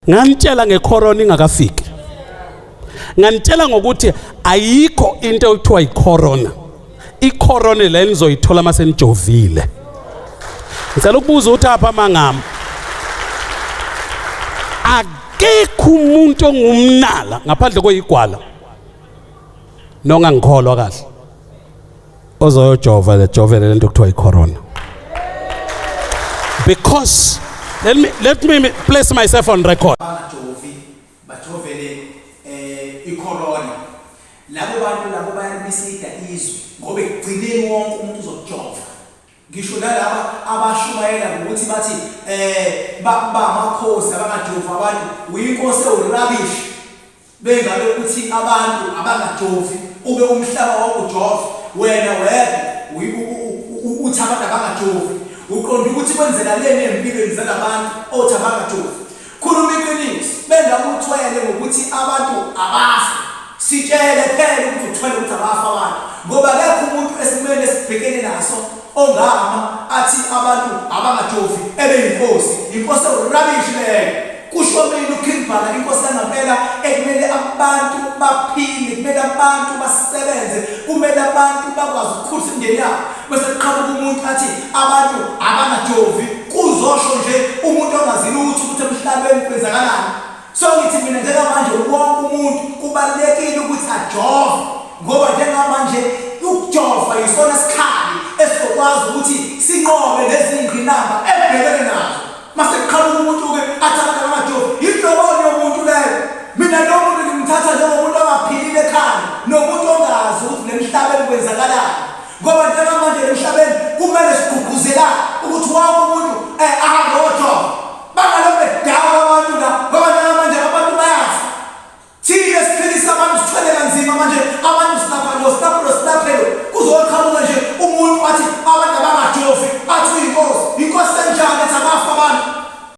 Nganitshela ngecorona ingakafiki. Nganitshela ngokuthi ayikho into ekuthiwa icorona. Icorona le nizoyithola mase nijovile. Ngicela ukubuza ukuthi apha mangami. Akekho umuntu ongumnala ngaphandle koyigwala. Nongangikholwa kahle. Ozoyojova le jovele lento kuthiwa icorona. Because let me place myself on record. Bangajovi, bajovele icorona. Labo bantu labo bayalisida izwe ngoba ekugcineni wonke umuntu uzokujova. Ngisho nalaba abashumayela ngokuthi bathi ba amakhosi abangajovi abantu, uyinkosi ewurubbish. Bengabe uthi abantu abangajovi ube umhlaba wonke ujova, wena wedwa uthi abantu abangajovi. Uqonda ukuthi kwenzeka leni ey'mpilweni zalabantu othi abangajovi? Khuluma iqiniso, bengabe uthwele ngokuthi abantu abafe. Sitshele phela ukuthi uthwele ukuthi abafe abantu, ngoba akekho umuntu esimweni esibhekene naso ongama athi abantu abangajovi ebe yinkosi. Inkosi ewurubbish leyo. Kusho mina uKing Bhaka, inkosi yangempela ekumele abantu baphile, kumele abantu basebenze, kumele abantu bakwazi ukukhulisa imindeni yabo. Bese kuqhamuka umuntu athi abantu abangajovi, kuzosho nje umuntu ongazi lutho ukuthi emhlabeni kwenzakalani. So ngithi mina njengamanje wonke umuntu kubalulekile ukuthi ajove, ngoba njengamanje ukujova yisona sikhali esizokwazi ukuthi sinqobe lezi ngqinamba ebhekene nazo. Mase kuqhamuka umuntu-ke athi abantu abangajovi, yinhloboni yomuntu leyo? Mina lo muntu ngimthatha njengomuntu ongaphilile ekhanda nomuntu ongazi ukuthi lemhlabeni kwenzakalani, ngoba njengamanje lemhlabeni kumele sigqugquzelane ukuthi wonke umuntu ahambe ojova, bangalokhu bedakwa abantu la.